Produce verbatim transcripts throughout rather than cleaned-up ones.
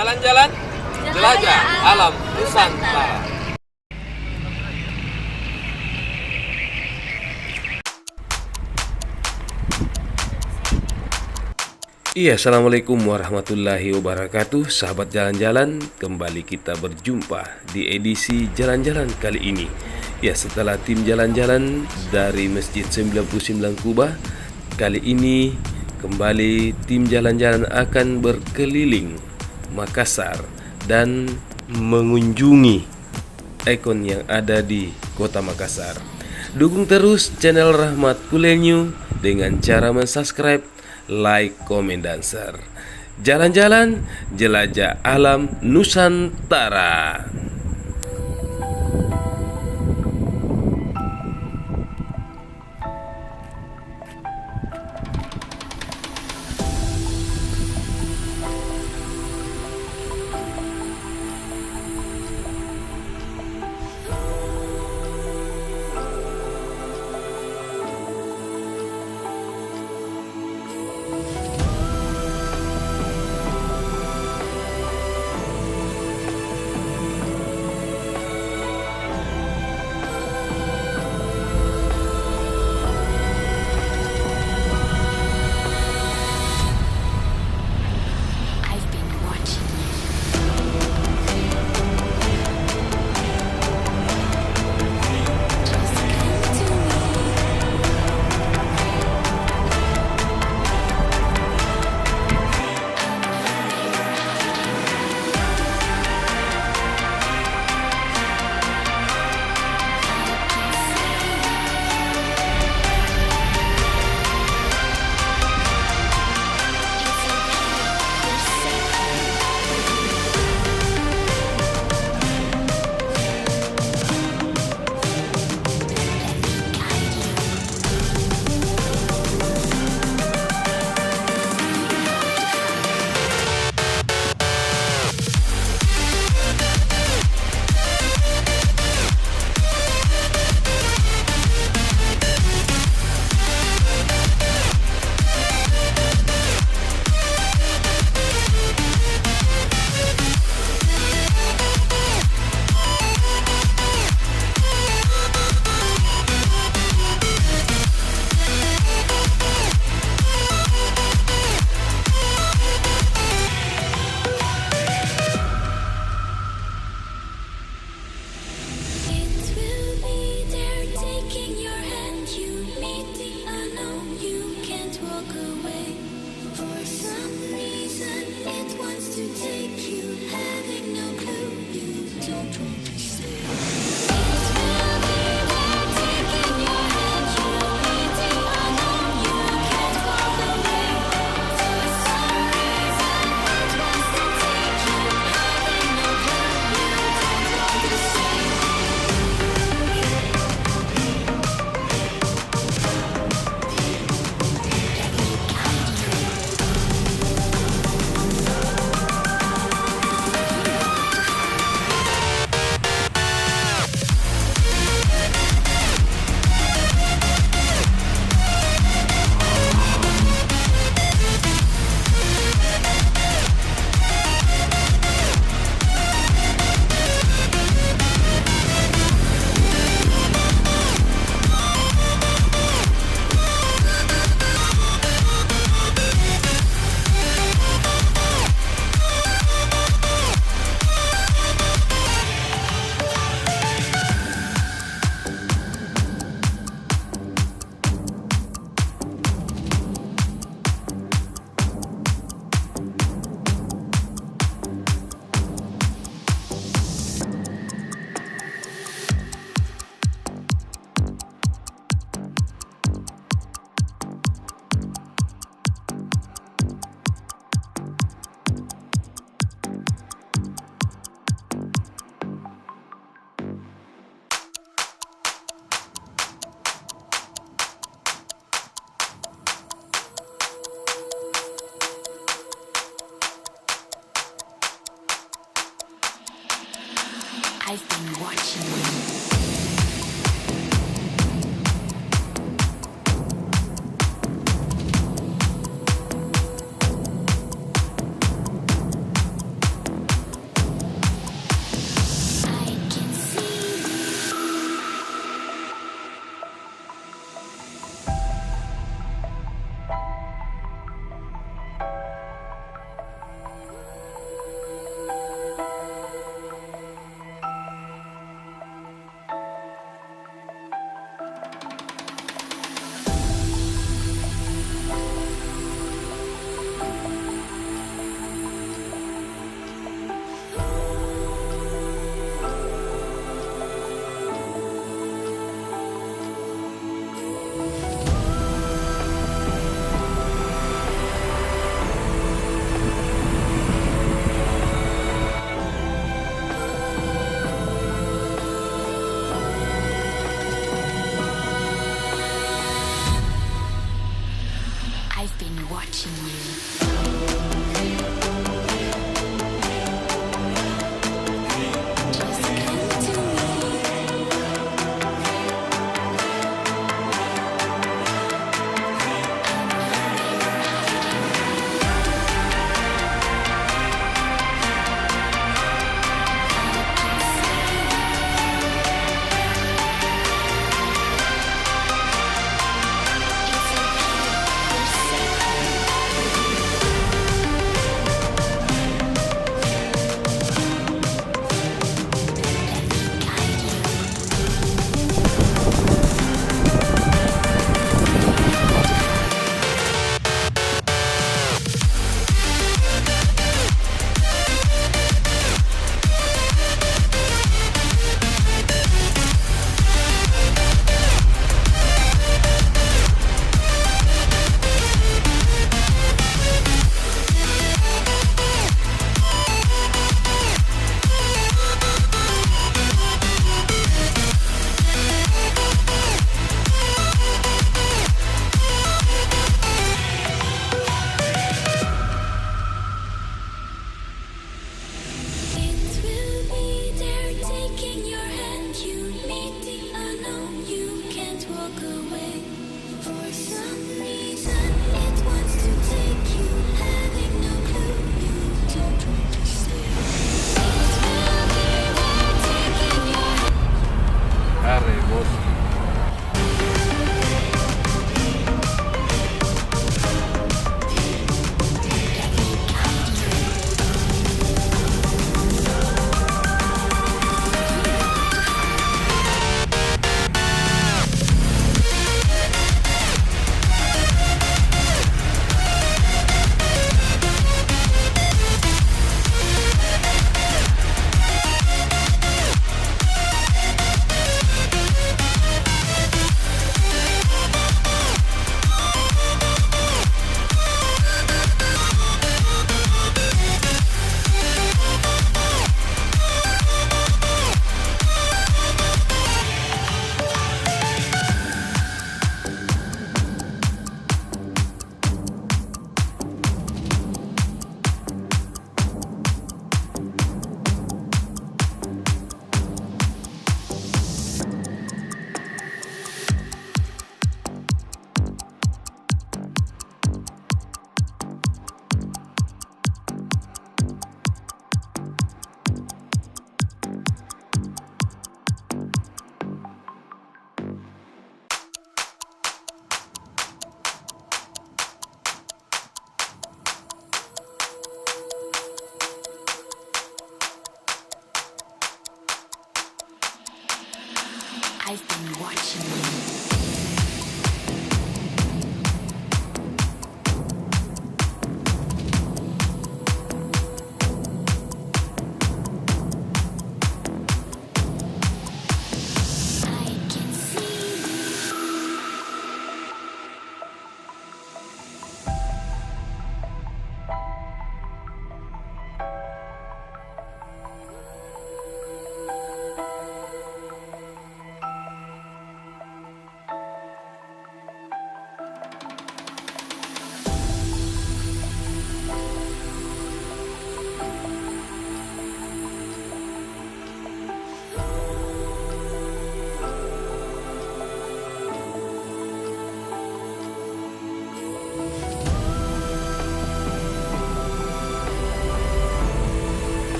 Jalan-jalan, jelajah alam Nusantara. Iya, assalamualaikum warahmatullahi wabarakatuh. Sahabat jalan-jalan, kembali kita berjumpa di edisi jalan-jalan kali ini. Ya, setelah tim jalan-jalan dari Masjid Sembilan Puluh Sembilan Kuba, kali ini kembali tim jalan-jalan akan berkeliling Makassar dan mengunjungi ikon yang ada di Kota Makassar. Dukung terus channel Rahmat Kulenyu dengan cara mensubscribe, like, komen, dan share. Jalan-jalan, jelajah alam Nusantara. It will be there taking your hand, you meeting unknown, you can't walk away. For some reason, it wants to take you, having no clue, you don't want to stay. It will be there taking your hand, you meeting unknown, you can't walk away. For some reason, it wants to take you, having no clue, you don't want to stay. I've been watching you.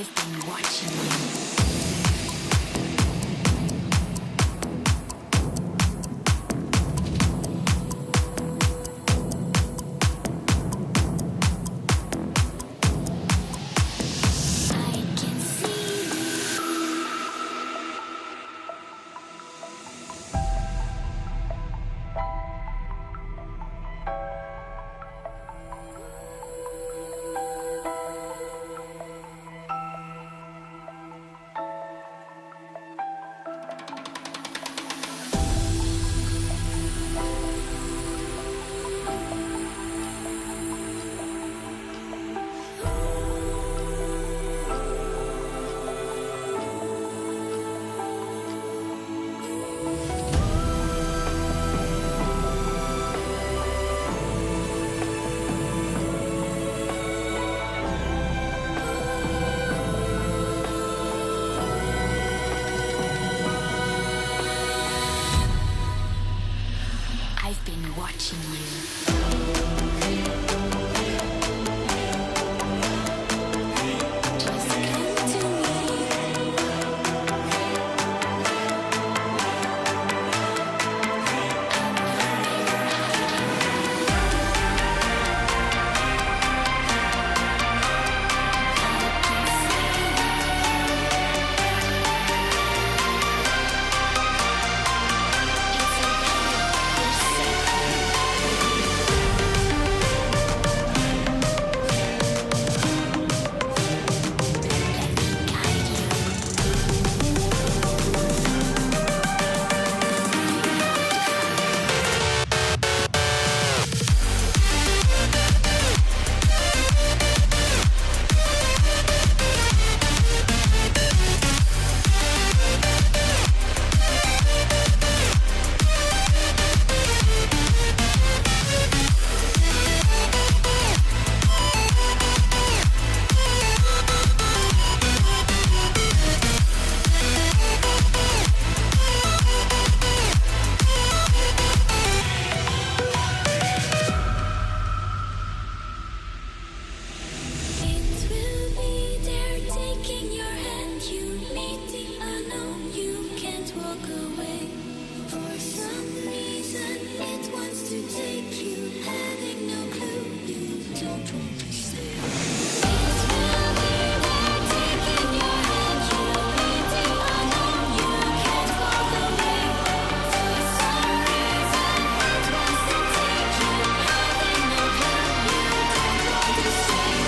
I've been watching you. I can see you. I've been watching you. Just come to me. It will be there taking your hand, you meeting unknown, you can't walk away. For some reason, it wants to take you, having no clue, you don't want to stay. It will be there taking your hand, you meeting unknown, you can't walk away. For some reason, it wants to take you, having no clue, you don't want to stay.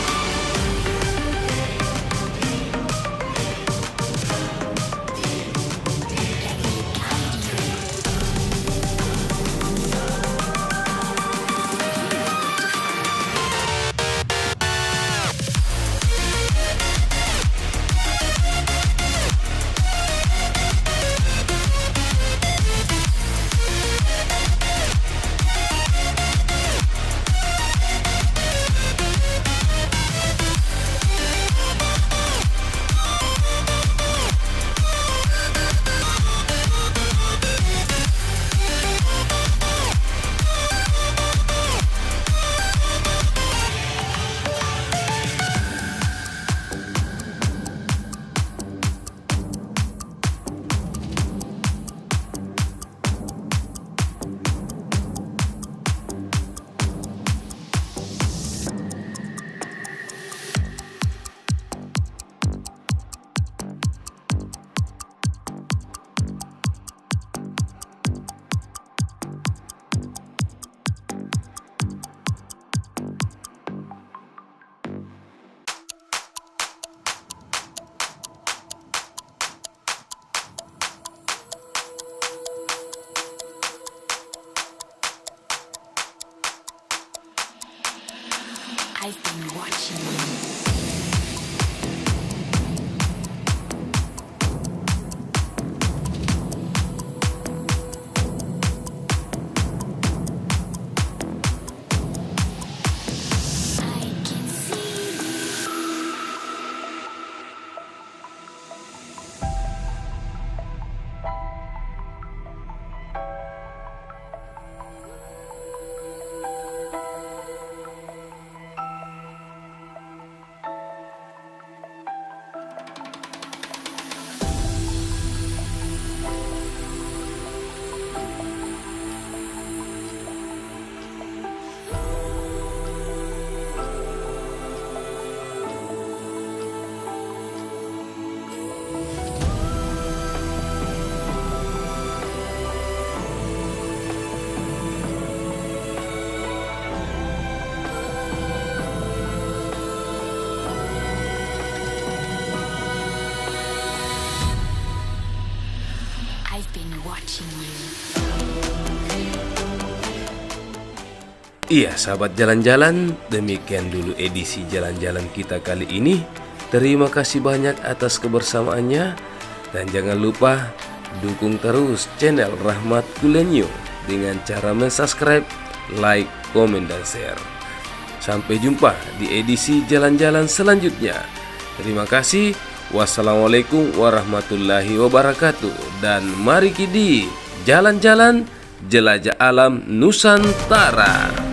I've been watching you. I can see you. Iya, sahabat jalan-jalan, demikian dulu edisi jalan-jalan kita kali ini. Terima kasih banyak atas kebersamaannya, dan jangan lupa dukung terus channel Rahmat Kulenyo dengan cara mensubscribe, like, komen, dan share. Sampai jumpa di edisi jalan-jalan selanjutnya. Terima kasih. Wassalamualaikum warahmatullahi wabarakatuh. Dan mari ki di jalan-jalan jelajah alam Nusantara.